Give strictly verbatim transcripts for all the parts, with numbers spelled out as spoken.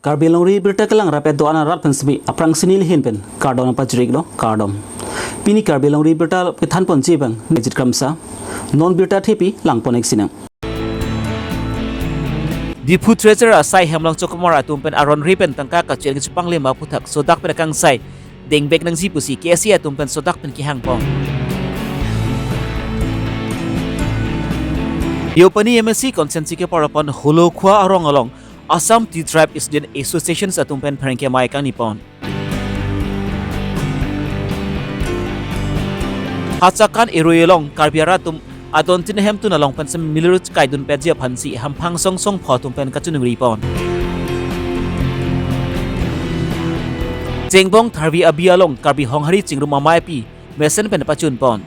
Karbi Longri Birta kelang rapet do-an arat pen semi aphrang sini lihin pen kardom pajrik lo, kardom. Pini Karbi Longri Birta kethan ponji abang Nejit Kramsa. Non birta thepi lang pon-ik sinang. Diphu Treasurer asai hem along chokomar atum pen aron ri pen tangka kacho-en kecho panglim aphuthak sodak pen akangsai dengbek nangji pusi K S A atum pen sodak pen kehang pon. Deopani M A C constituency kepar apon Holokhua arong along Assam Tea Tribe Student Associations atum pen pherangke amei kangni pon. Hachakan erui along Karbi arat atum adon tin hemtun along pen semi miliru kaidun petji aphansi hamphang song song pho atum pen kachiningri pon. Chengbong Tharvi Abi along Karbi Honghari chingrum ameipi mesen pen pachun pon.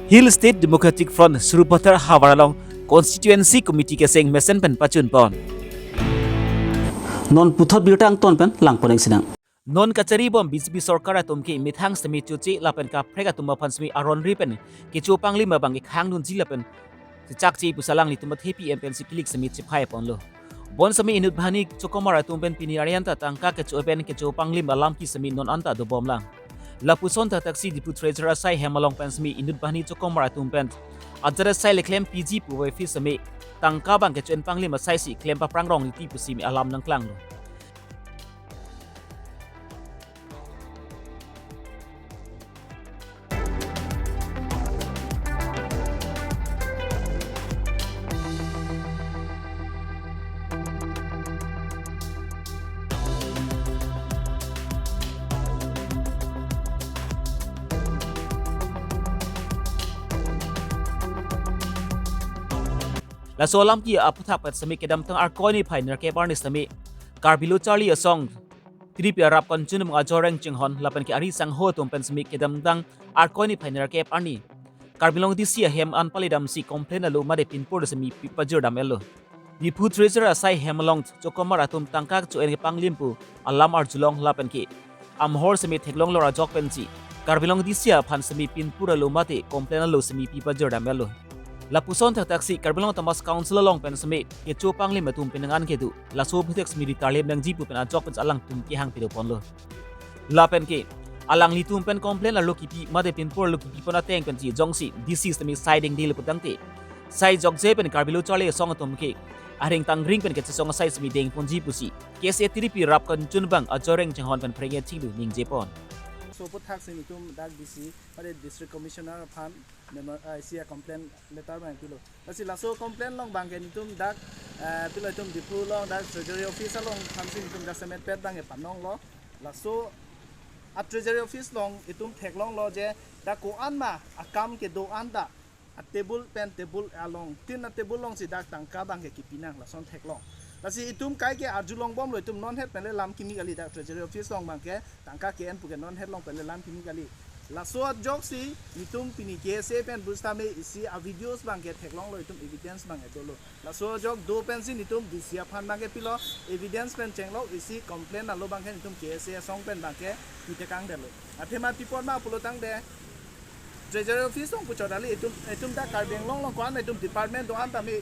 Hill State Democratic Front Sarupathar havar along Constituency Committee keseng mesen pen pachun pon. Non puthot birta angton pen lang pon-ik sinang. Non kachari bom B J P sorkar atum ke methang semi chuchi lapen kaprek atum aphan semi aron ri pen kecho panglim abang kekhang dunji lapen chechakche pusi alanglitum athepi M P N C kilik semi chiphai ponlo. Bon semi inut banghini chokomar atum pen pini aryan ta tangka kecho pen kecho panglim alam ki semi non anta dobom lang. Lapuson thakthak si Diphu Treasurer asai hem along pen semi inut banghini chokomar atum pen ajat asai le klem piji pu wefi semi tangka abang kecho-en panglim asai si klem paphrang rong niti pusi mi alam nangklanglo. Laso alam ki aphuthak pen semi kedamtang Arkoi niphai nerkep arni semi Karbi Lo Charli Asong Tripi Arap Kanchunbang ajoreng chinghon lapen ke ari sangho atum pen semi kedamtang Arkoi niphai nerkep arni Karbi Anglong D C ahem an pali damsi complain alo mate pinpur semi pi-, pajir dam-etlo. Diphu Treasurer asai hem along chokomar atum tangka kecho-en kepanglim pu alam arjulong lapen ke amahor semi theklonglo ajok pensi Karbi Anglong D C aphan semi pinpur alo mate complain alo semi pi pajir dam-etlo. Lapuson thakthak si Karbi Anglong Autonomous Council along pen semi kecho panglim atum penang an kedo laso aphuthak semi ritarlip nangji pu pen ajok pen alangtum kehang pido ponlo. Lapen ke alanglitum pen complain alo kipi mate pinpur alo kipi pon ateng pensi jongsi D C semi sai dengdel putangte sai jokje pen Karbi Lo Charli Asong atum ke areng tangring pen kechesong asai semi deng ponji pusi K S A Tripi Arap Kanchunbang ajoreng chinghon pen pherangke chinglu ningje pon. So aphuthak si nelitum dak D C mate District Commissioner aphan memo, ah, isi a complain letter abang pilo. Lasi laso complain along abang ke nelitum dak, eh, pilo itum Diphu along dak Treasury Office along aphansi nelitum dak semet pet abang ke panonglo. Laso a Treasury Office along itum theklonglo je dak ko-an ma akam kedo an ta a table pen table along tin a table alongsi dak tangka abang ke kipi nang lason theklong. Lasi itum kaike arjulong bomlo, itum non het pen le lam kimi kali, dak Treasury Office along abang ke tangka ke-en pu ke non het along pen le lam kimi kali. Laso ajoksi nelitum pini K S A pen pusitame isi a videos abang ke theklonglo, itum evidence abang ke dolo. Laso ajok do pensi nelitum D C aphan abang ke pilo, evidence pen chenglo, isi complain alo abang ke nelitum K S A asong pen abang ke pitekang detlo. Athema pi apot ma pulo tangte Treasury Office along puchot kali, itum, itum ta Karbi Anglong along ko-an itum department do-an tame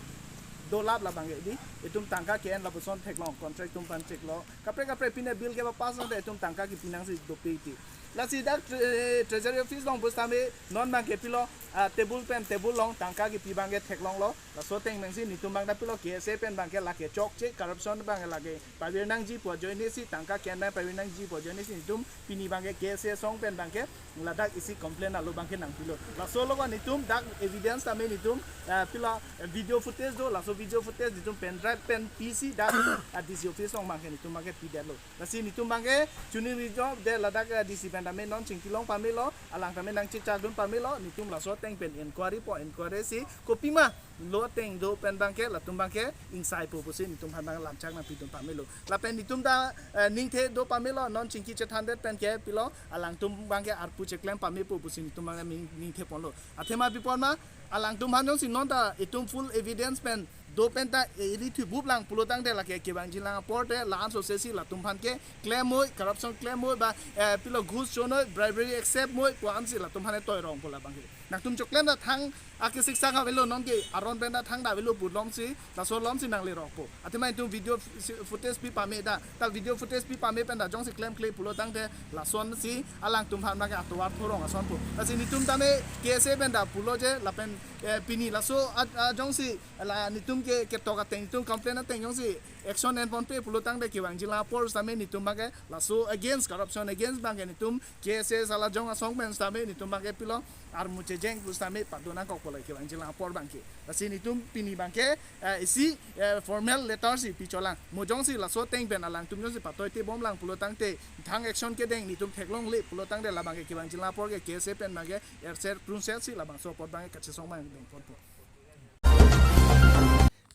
dolap labang ke di, itum tangka ke-en lapuson theklong, contract atum aphan cheklo. Kaprek kaprek pine bill kepapass nangte itum tangka kipi nangsi dopik ti. Lasi dak tre-, Treasury Office along pusitame non abang ke pilo, ah, table pen table along tangka kipi abang ke theklonglo. Laso ateng pensi nelitum abang ta pilo K S A pen abang ke lake chokche, corruption abang ke lake pavir nangji pu ajoine si, tangka ke-en abang pavir nangji pu ajoine si nelitum pini abang ke K S A asong pen abang ke ladak isi complain alo abang ke nangpilo. Laso alogo nelitum dak evidence tame nelitum, ah, pilo, eh, video footage do, laso video footage nelitum pen drive pen pisi dak, ah, D C office along abang ke nelitum abang ke pidetlo. Lasi nelitum abang ke choningri jo de ladak, ah, D C pen tame non chingkilong pamelo, alang tame nangchechak dun pamelo, nelitum laso ateng pen inquiry po, inquiry si kopima lo ateng do pen abang ke latum abang ke ingsai po pusi nelitum aphan abang lamchak nangpidun pamelo. Lapen nelitum ta, eh, ningthe do pamelo, non chingki chethandet pen ke pilo, alangtum abang ke arpu cheklem pamepo pusi nelitum abang ke ning-, ningthe ponlo. Athema pi apot ma, Alangtum aphan jongsi non ta itum full evidence pen do pen ta eri thubup lang pulo tangte lake kevangji lang apor te la-an sosesi latum aphan ke klem moi, corruption klem moi ba, eh, pilo ghus cho noi, bribery accept moi pu-ansi latum aphan toi rong pu labang ke. Nangtum choklem ta thang ake siksa ka avelo, non ke aron pen ta thang ta avelo pu lomsi, laso lomsi nanglerok po. Athema itum video f-, si-, footage pi pame ta, ta video footage pi pame pen ta jongsi klemkle pulo tangte lasonsi alangtum aphan abang ke atovar thorong ason po. Lasi netum tame K S A pen ta pulo je lapen, eh, pini laso a, a jongsi la netum ke, ketok ateng, netum complain ateng jongsi action enponpe pulo tangte kevangji lang apor sitame netum abang ke laso against, corruption against abang ke netum K S A Salajong Asong pen sitame netum abang ke pilo armu chejeng pu sitame pado nangkok pu lake kevangji lang apor abang ke. Lasi netum pini abang ke, eh, isi, eh, formal letter si picholang. Mo jongsi laso ateng pen alangtum jongsi patoi tebom lang pulo tangte thang action kedeng netum theklongle pulo tangte labang ke kevangji lang apor ke K S A pen abang ke erser krunser si labangso apor abang ke kachesong abang dengponpo.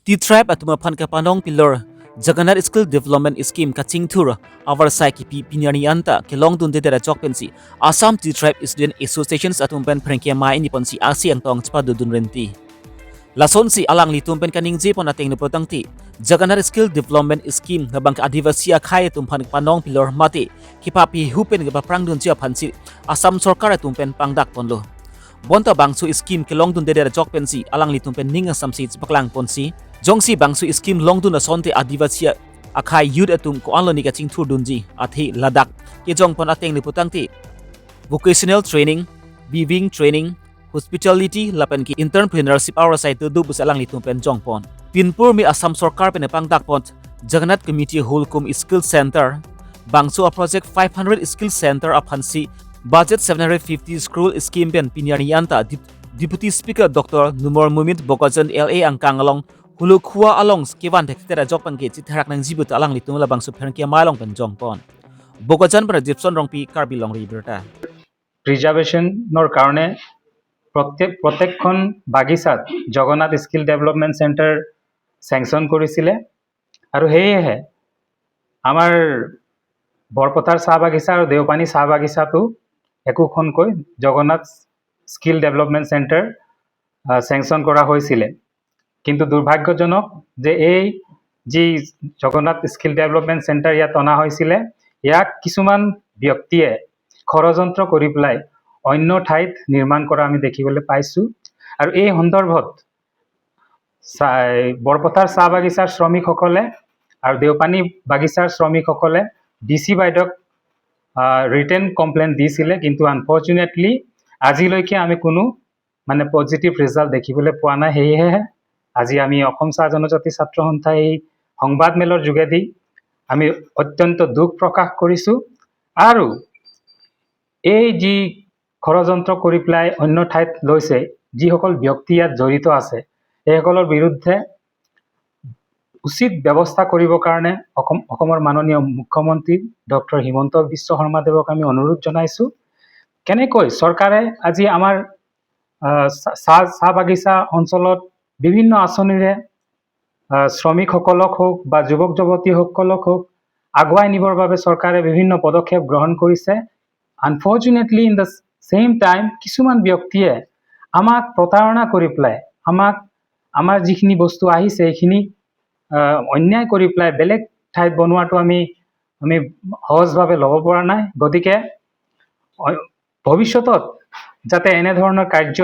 T-Tribe atum aphan kepanong pilor Jagannath Skill Development Scheme kachingthur avarsai kipi pini arni anta kelongdunde der ajok pensi Assam T-Tribe Student Associations atum pen pherangke amei iniponsi aksi angtong chepadodun renti. Lasonsi alanglitum pen kaningjepon ateng pulo tangte Jagannath Skill Development Scheme labang ke Adivasi akhei atum aphan kepanong pilor mate kepapi hu pen kepaprangdunji aphansi Assam Sorkar atum pen pangdakponlo. Bonta bangso scheme kelongdunde der ajok pensi alanglitum pen ning asamsi chepaklangponsi, jongsi bangso scheme longdun asonte Adivasi akhei youth atum ko-anlo ne kachingthurdunji athe ladak kejongpon ateng pulo tangte vocational training, weaving training, hospitality lapen ke entrepreneurship avarsai dodo pusi alanglitum pen jongpon. Pinpur me Assam Sorkar pen pangdakpon Jagannath Community Hall cum Skill Center, bangso a project five hundred skill center aphansi budget seven hundred fifty crore scheme pen pini arni anta Dep-, Deputy Speaker Doctor Numal Momin Bokajan L A angkang along Hulukhua along kevan thekthedet ajok abang ke chitherak nangji pu ta alanglitum labangso pherangke amei along pen jongpon. Bokajan pen Jipson Rongpi, Karbi Longri Abirta. প্ৰিজাৰ্ভেশ্যনৰ কাৰণে প্ৰত্যেক, প্ৰত্যেকখন বাগিচাত Jagannath skill development centre sanction কৰিছিলে। আৰু সেয়েহে আমাৰ বৰপথাৰ চাহ বাগিচা আৰু দেওপানী চাহ বাগিচাটো একোখনকৈ জগন্নাথ স্কিল ডেভেলপমেণ্ট চেণ্টাৰ, আহ, চেংচন কৰা হৈছিলে। কিন্তু দুৰ্ভাগ্যজনক যে এই যি জগন্নাথ স্কিল ডেভেলপমেণ্ট চেণ্টাৰ ইয়াত অনা হৈছিলে, ইয়াক কিছুমান ব্যক্তিয়ে ষড়যন্ত্ৰ কৰি পেলাই অন্য ঠাইত নিৰ্মাণ কৰা আমি দেখিবলৈ পাইছোঁ। আৰু এই সন্দৰ্ভত চা-, বৰপথাৰ চাহ বাগিচাৰ শ্ৰমিকসকলে আৰু দেওপানী বাগিচাৰ শ্ৰমিকসকলে ডি চি বাইদেউক, আহ, ৰিটেন কমপ্লেইন দিছিলে, কিন্তু আনফৰ্চুনেটলি আজিলৈকে আমি কোনো মানে পজিটিভ ৰিজাল্ট দেখিবলৈ পোৱা নাই। সেয়েহে আজি আমি অসম চাহ জনজাতি ছাত্ৰ সন্থাই এই সংবাদমেলৰ যোগেদি আমি অত্যন্ত দুখ প্ৰকাশ কৰিছোঁ। আৰু এই যি ষড়যন্ত্ৰ কৰি পেলাই অন্য ঠাইত লৈছে, যিসকল ব্যক্তি ইয়াত জড়িত আছে, সেইসকলৰ বিৰুদ্ধে উচিত ব্যৱস্থা কৰিবৰ কাৰণে অসম, অসমৰ মাননীয় মুখ্যমন্ত্ৰী ডক্টৰ হিমন্ত বিশ্ব শৰ্মা দেৱক আমি অনুৰোধ জনাইছোঁ। কেনেকৈ চৰকাৰে আজি আমাৰ, আহ, চা-, চাহ, চাহ বাগিচা অঞ্চলত বিভিন্ন আঁচনিৰে, আহ, শ্ৰমিকসকলক হওক বা যুৱক যুৱতীসকলক হওক আগুৱাই নিবৰ বাবে চৰকাৰে বিভিন্ন পদক্ষেপ গ্ৰহণ কৰিছে। Unfortunately in the same time কিছুমান ব্যক্তিয়ে আমাক প্ৰতাৰণা কৰি পেলাই আমাক, আমাৰ যিখিনি বস্তু আহিছে সেইখিনি, আহ, অন্যায় কৰি পেলাই বেলেগ ঠাইত বনোৱাটো আমি, আমি সহজভাৱে ল'ব পৰা নাই। গতিকে অ-, ভৱিষ্যতত যাতে এনেধৰণৰ কাৰ্য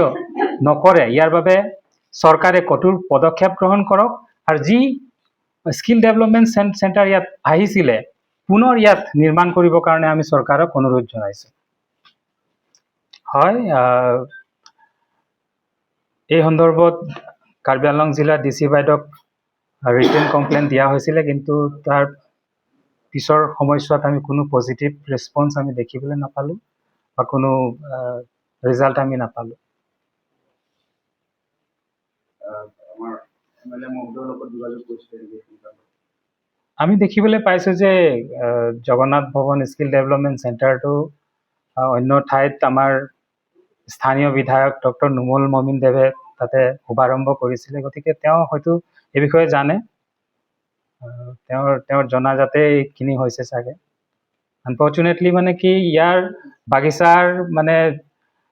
নকৰে, ইয়াৰ বাবে চৰকাৰে কঠোৰ পদক্ষেপ গ্ৰহণ কৰক। আৰু যি স্কিল ডেভেলপমেণ্ট চেন-, চেণ্টাৰ ইয়াত আহিছিলে, পুনৰ ইয়াত নিৰ্মাণ কৰিবৰ কাৰণে আমি চৰকাৰক অনুৰোধ জনাইছোঁ। হয়, আহ, এই সন্দৰ্ভত কাৰ্বি আংলং জিলাৰ ডি চি বাইদেউক ৰিটেন কমপ্লেইন দিয়া হৈছিলে, কিন্তু তাৰ পিছৰ সময়ছোৱাত আমি কোনো পজিটিভ ৰেছপন্স আমি দেখিবলৈ নাপালোঁ বা কোনো, আহ, ৰিজাল্ট আমি নাপালোঁ। আহ, আমাৰ এম এল এ মহোদয়ৰ লগত যোগাযোগ কৰিছিলে নেকি? আমি দেখিবলৈ পাইছোঁ যে, আহ, জগন্নাথ ভৱন স্কিল ডেভেলপমেণ্ট চেণ্টাৰটো, আহ, অন্য ঠাইত আমাৰ স্থানীয় বিধায়ক ডক্টৰ নুমল মমিন দেৱে তাতে শুভাৰম্ভ কৰিছিলে। গতিকে তেওঁ হয়তো এই বিষয়ে জানে। আহ, তেওঁৰ, তেওঁৰ জনাজাতে এইখিনি হৈছে চাগে। আনফৰ্চুনেটলি মানে কি ইয়াৰ বাগিচাৰ মানে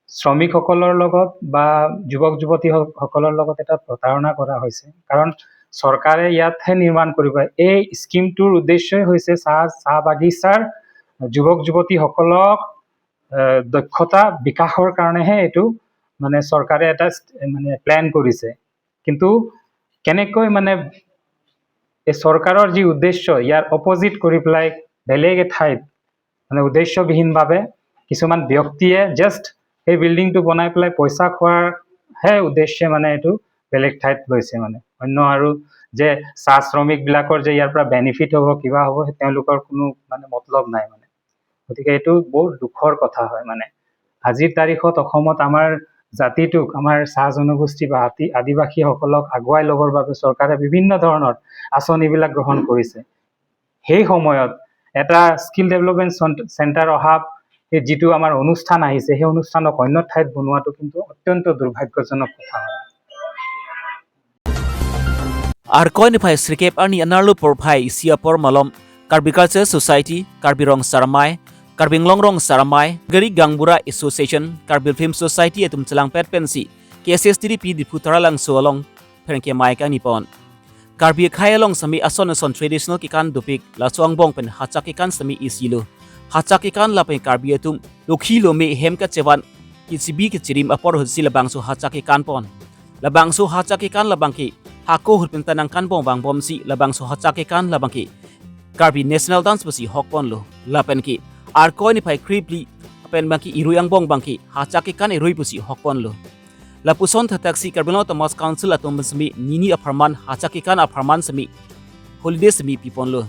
শ্ৰমিকসকলৰ লগত বা যুৱক যুৱতী স-, সকলৰ লগত এটা প্ৰতাৰণা কৰা হৈছে। কাৰণ চৰকাৰে ইয়াতহে নিৰ্মাণ কৰিব। এই স্কিমটোৰ উদ্দেশ্যই হৈছে চাহ, চাহ বাগিচাৰ যুৱক যুৱতীসকলক, এ, দক্ষতা বিকাশৰ কাৰণেহে এইটো, মানে, চৰকাৰে এটা ষ্ট-, মানে, প্লেন কৰিছে। কিন্তু কেনেকৈ, মানে, এই চৰকাৰৰ যি উদ্দেশ্য, ইয়াৰ অপজিট কৰি পেলাই বেলেগ এঠাইত, মানে, উদ্দেশ্যবিহীনভাৱে কিছুমান ব্যক্তিয়ে জাষ্ট সেই বিল্ডিংটো বনাই পেলাই পইচা খোৱাৰহে উদ্দেশ্যে, মানে, এইটো বেলেগ ঠাইত লৈছে। মানে, অন্য আৰু যে চাহ শ্ৰমিকবিলাকৰ যে ইয়াৰ পৰা বেনিফিট হ'ব, কিবা হ'ব, সেই তেওঁলোকৰ কোনো, মানে, মতলব নাই, মানে। গতিকে এইটো বহুত দুখৰ কথা হয়। মানে, আজিৰ তাৰিখত অসমত আমাৰ জাতিটোক, আমাৰ চাহ জনগোষ্ঠী বা আদি-, আদিবাসীসকলক আগুৱাই ল'বৰ বাবে চৰকাৰে বিভিন্ন ধৰণৰ আঁচনিবিলাক গ্ৰহণ কৰিছে। সেই সময়ত এটা স্কিল ডেভেলপমেণ্ট চেণ্ট-, চেণ্টাৰ অহা, সেই যিটো আমাৰ অনুষ্ঠান আহিছে, সেই অনুষ্ঠানক অন্য ঠাইত বনোৱাটো কিন্তু অত্যন্ত দুৰ্ভাগ্যজনক কথা হয়। Arkoi niphai sirkep arni anerlo porphai isi apor malom Karbi Cultural Society, Karbi Rong Asar Amei, Karbi Anglong Rong Asar Amei, Gari Gaonbura Association, Karbi Film Society atum chelangpet pensi K S S T D P Diphu Taralangso along pherangke amei kangni pon. Karbi akhei along sitame ason ason traditional kekan dopik, laso angbong pen hachak kekan sitame isilo. Hachak kekan lapen Karbi atum lokhi lome hem kachevan, kechibi kechirim apor ahutsi labangso hachak kekan pon. Labangso hachak kekan labangke hako ahut pen ta nangkanbom vangbomsi labangso hachak kekan labangke Karbi National Dance pusi hokponlo. Lapenke Arkoi niphai krephli pen bangke irui angbong bangke hachak kekan irui pusi hokponlo. Lapuson thataksi Karbi Anglong Autonomous Council atum pen sitame nini apharman hachak kekan apharman sitame holiday sitame piponlo.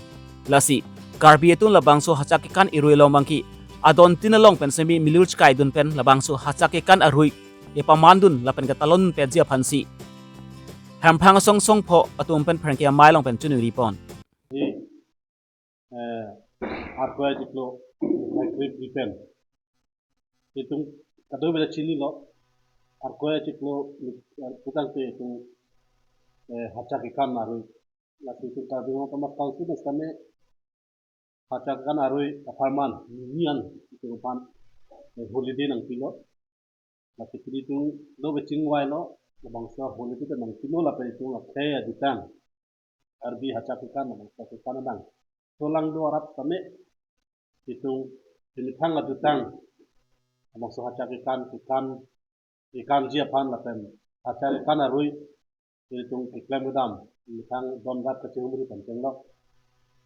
Lasi Karbi atum labangso hachak kekan irui along bangke adontin along pen sitame milur chekaidun pen labangso hachak kekan arui kepamandun lapen ketalondun petji aphansi Hemphang asong songpho atum pen pherangke amei along pen choningri pon. Hi, eh, Arkoi achiklo, eh, krephli pen itum kadokave ta chinilo. Arkoi achiklo, eh, putangte itum, eh, hachak kekan arui. Lasi itum Karbi Anglong Autonomous Council sitame hachak kekan arui apharman nini an itum aphan, eh, holiday nangpilo. Lasi pini itum do be chingvailo, labangso holiday ta nangpilo lapen itum akhei adutang Karbi hachak kekan, labangso kekan adang. Solangdo arat sitame itum methang adutang labangso hachak kekan, kekan, kekanji aphan lapen hachak kekan arui itum keklem kedam, methang don rat kachehumri panteng lo.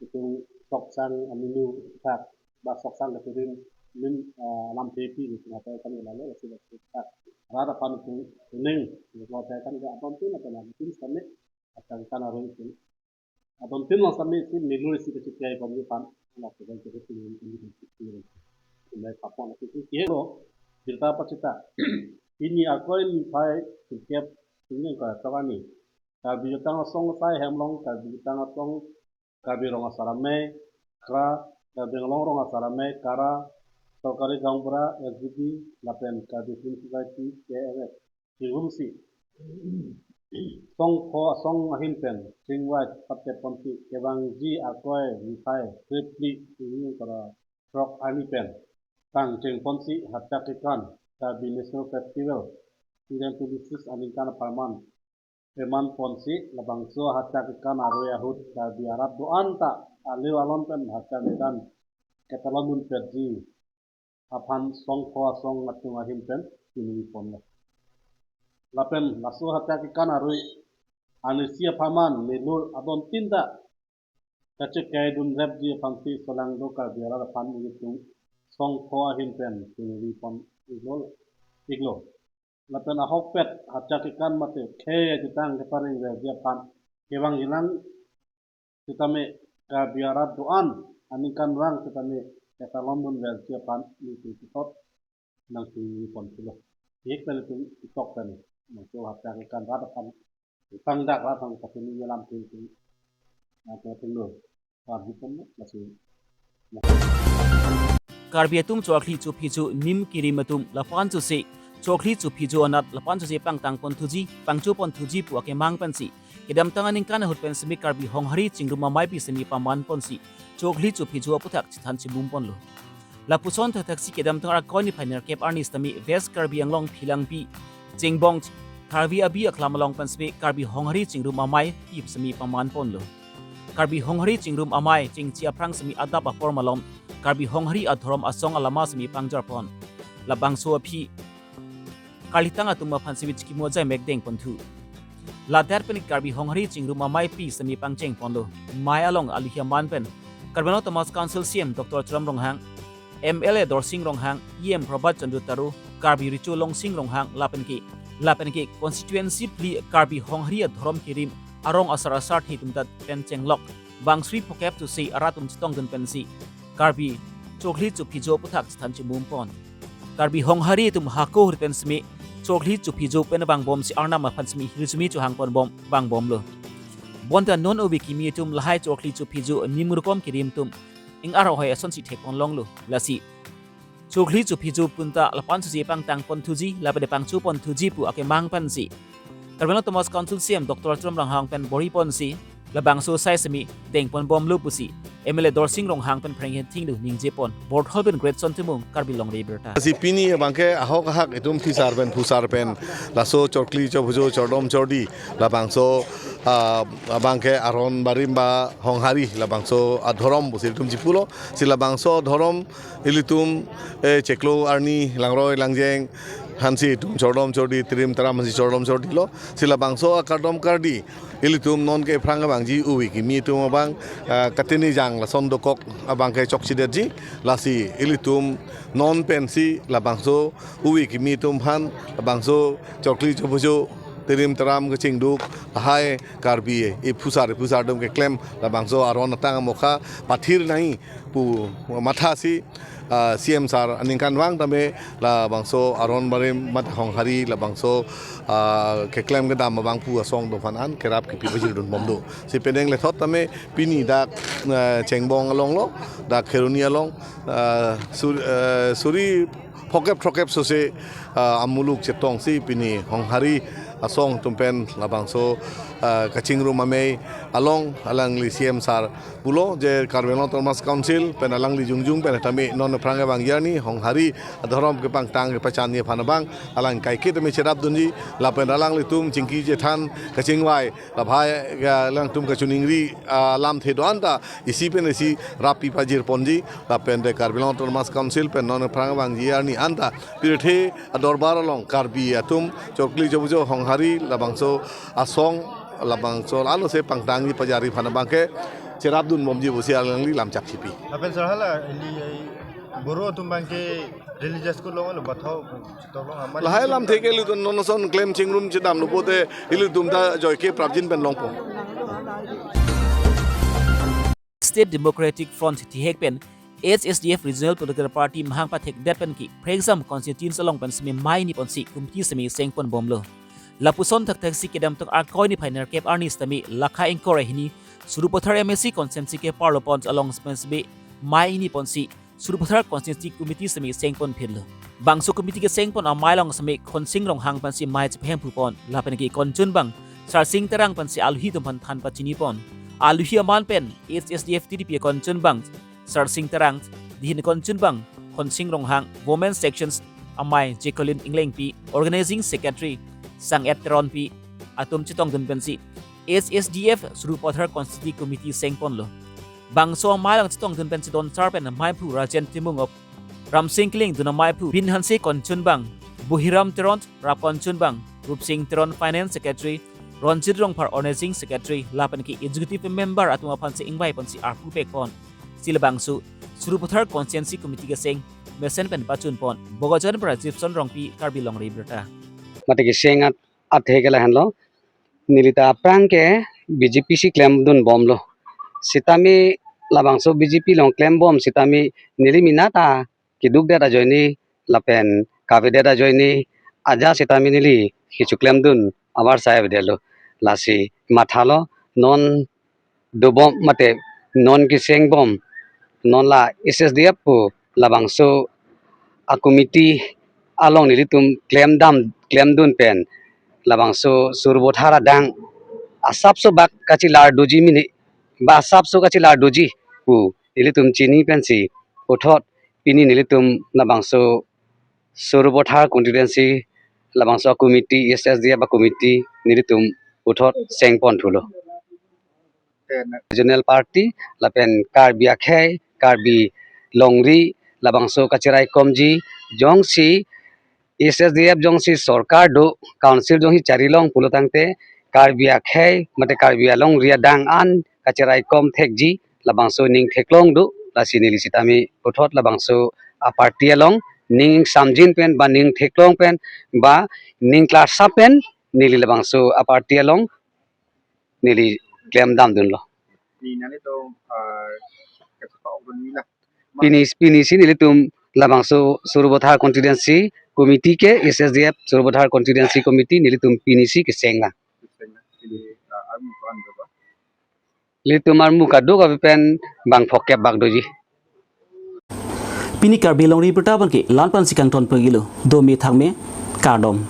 Itum sok sang aminu thak, ba sok sang kachirim, min, ah, alam thepi itum hachak kekan lalo, lasi lasi thak. Rat aphan itum kuning, itum hachak kekan ke adontin lapen adontin sitame hachak kekan arui itum adontin along sitame isi milur isi kachekaiponji aphan along kevan kevan tingin tingin tingin tingin kapon isi kihelo birta pacheta. Pini Arkoi niphai sirkep tingin ka tokani Karbi Jutang Asong Asai Hemlong, Karbi Jutang Asong, Karbi Rong Asar Amei, KRA, Karbi Anglong Rong Asar Amei, KARA, Sorkari Gaonbura, S G B, lapen Karbi Film Society, K R F, kirumsi songpho asong ahin pen chingvai patep ponsi kevangji Arkoi niphai krephli ingkoi ra throk arni pen tangcheng ponsi hachak kekan Karbi National Festival two thousand twenty-six aningkan apharman peman ponsi labangso hachak kekan arui ahut Karbi arat do-an ta aliu alon pen hachak kekan ketalondun petji aphan songpho asong atum ahin pen choningri ponlo. Lapen laso hachak kekan arui arnisi apharman milur adontin ta kachekaidun repji aphansi solangdo Karbi arat aphan itum songpho ahin pen choningri pon iklo, iklo. Lapen ahokpet hachak kekan mate khei ajutang keparingverji aphan kevangjilang sitame Karbi arat do-an aningkanvang sitame ketalondun verji aphan nelitum puthot nangchoningri ponlo. Hek pen itum itok pen nangso hachak kekan rat aphan, pangdak rat aphan kapini yelam pen itum nangchoningri ponlo. Karbi pon lo, lasi. Karbi atum chokli chophijo, nim kirim atum lapu-an chose, chokli chophijo anat lapu-an chose pangtang ponthuji, pangcho ponthuji pu akemang pensi kedamtang aningkan ahut pen sitame Karbi Honghari Chingrum Amei pi sitame paman ponsi chokli chophijo aputhak chethan chimum ponlo. Lapuson thakthaksi kedamtang Arkoi niphai nerkep arni sitame West Karbi Anglong Philangpi Chengbong Karbi Abi Aklam along pen sitame Karbi Honghari Chingrum Amei pi sitame paman ponlo. Karbi Honghari Chingrum Amei chingchi aphrang sitame adap apor malom Karbi Honghari adhorom asong alama sitame pangjar pon. Labangso aphi karlitang atum aphan sitame chikimo ajai mekdeng ponthu. Ladak pen Karbi Honghari Chingrum Amei pi sitame pangcheng ponlo. Mei along aluhi aman pen Karbi Anglong Autonomous Council C E M Doctor Tuliram Ronghang, M L A Dorsing Ronghang, E M Prabhat Chandra Taro, Karbi Recho Longsing Ronghang lapen ke lapen ke constituency phli Karbi Honghari adhorom kirim arong asar asar thi atum ta pen chenglok bang sri phokep tu si arat atum chetongdun pensi Karbi chokli chophijo aputhak chethan chimum pon. Karbi Honghari atum hako hur pen sitame chokli chophijo pen vangbom si arnam aphan sitame hirjume chohang ponbom vangbomlo. Bonta non ove kimi atum lahai chokli chophijo nimrukom kirim atum ing arhoi asonsi thek pon longlo. Lasi chokli chophijo punta lapuson si pangtang ponthuji lapen pangcho ponthuji pu akemang pensi Karbi Anglong Autonomous Council C E M Doctor Tuliram Ronghang pen bor-i ponsi labangso asai sitame deng ponbomlo pusi M L A Dorsing Ronghang pen phreng hen thinglu ningje pon. Borthol pen Greatson Timung, Karbi Longri Abirta. Si pini abangke ahok ahak itum phisar pen phusar pen laso chokli chophijo chordom chordi labangso, ah, abangke aron barim ba Honghari labangso adhorom pusi itum chipulo. Si labangso adhorom ilitum, eh, chiklo arni langroi langjeng aphansi itum chordom chordi, tirim taram aphansi chordom chordilo. Si labangso akardom kardi ilitum non ke aphrang abangji ove kimi atum abang, ah, katini jang lason dokok abangke chokchedetji. Lasi ilitum non pensi labangso ove kimi atum aphan labangso chokli chophijo tirim taram kachingduk lahai Karbi iphusar iphusar atum keklem labangso aron atang amokha pathir nangji pu mathasi, ah, C E M sir aningkanvang tame labangso aron barim mat Honghari labangso, ah, keklem kedam abang pu asong atum aphan an kerap kipi pajirdun bomdo. Si penang lethot tame pini dak, ah, Chengbong alonglo, dak Kheroni along, ah, sur-, ah, suri phokep throkep sose, ah, amuluk chetongsi pini Honghari asong atum pen labangso, ah, kachingrum amei along alangli C E M sir pulo je Karbi Anglong Autonomous Council pen alangli jongjung pen tame non aphrang abangji arni Honghari adhorom kepangtang kepachanji aphan abang alang kaiketa me cherapdunji lapen alanglitum chingki chethan kachingvai labhai, ah, alangtum kachiningri, ah, lamthe do-an ta isi pen isi rap pi pajir ponji lapen te Karbi Anglong Autonomous Council pen non aphrang abangji arni anta pirthe adorbar along Karbi atum chokli chophijo Honghari labangso asong labangso ano se pangtangji pajarji aphan abangke cherapdun bomji pusi alangli lamchak chipi. Lapen sir hala ili, eh, Boro atum abangke religious code along lo bathau tolong aman lahai lamthe ke ilitum non ason klem chingrum chedamlo pote ilitum ta joike prapjin pen longpo. State Democratic Front thihek pen H S D F Regional Political Party mahang pathekdet pen ke Phrengzam constituency along pen sitame mei ni ponsi committee sitame seng ponbomlo. Lapuson thakthaksi kedamtang Arkoi niphai nerkep arni sitame lakha ingkoi ra hini Sarupathar M A C constituency ke parlo pon along pen sitame mei ni ponsi Sarupathar constituency committee sitame seng ponphitlo. Bangso committee keseng pon amei along sitame Khonsing Ronghang pensi mei chephem phu pon lapen ke konchun abang Sarsing Terang pensi aluhi atum aphan than pachini pon. Aluhi aman pen H S D F T D P konchun abang Sarsing Terang, dihin konchun abang Khonsing Ronghang, Women Sections amei Jacqueline Englengpi, Organizing Secretary Sang-et Teronpi atum chetongdun pensi H S D F Sarupathar Constituency Committee seng ponlo. Bangso amei along chetongdun pen chedon sar pen meiphu Rajen Timung of Ramsing Killing, dun ameiphu Bin Hanse konchun abang, Buhiram Teron rap konchun abang, Rupsing Teron Finance Secretary, Ronjit Rongphar Organizing Secretary lapen ke Executive Member atum aphan si ingvai ponsi arpu pek pon. Si labangso Sarupathar Constituency Committee keseng mesen pen pachun pon. Bokajan para Gibson Rongpi, Karbi Longri Abirta. Mate keseng at, athe ke lahenlo. Neli ta aphrang ke B J P si klemdun bomlo. Sitame labangso B J P along klembom sitame neli mena ta kedukdet ajoine lapen kavedet ajoine aja sitame neli kechoklemdun avarsai avedetlo. Lasi mathalo non dobom mate non kesengbom non la H S D F pu labangso a committee along nelitum klemdam klemdun pen labangso Sarupathar adang asapso bak kachelar doji mini ba asapso kachelar doji pu nelitum chini pensi puthot Pini nelitum labangso Sarupathar constituency labangso committee, S S D F a committee nelitum puthot sengpon thulo. Regional party lapen Karbi akhei, Karbi longri labangso kachiraikomji jongsi S S D F jongsi sorkar do, council jongsi charilong pulo tangte Karbi akhei mate Karbi alongri adang an kachiraikom thekji labangso ning theklong do, lasi neli sitame puthot labangso a party along ning samjin pen ba ning theklong pen ba ning klarsap pen neli labangso a party along neli klem damdunlo. Ni nani to, ah, kachepakdun ni la. Pini, pini si nelitum labangso Sarupathar constituency committee ke S S D F Sarupathar constituency committee nelitum pini si keseng la. Keseng la. Pini, ah, armu ko-an do ba? Nelitum armu kadokave pen bang phokep bak doji. Pini Karbi longri birta abangke la-an pensi kangton pegilo, dome thakme, kardom.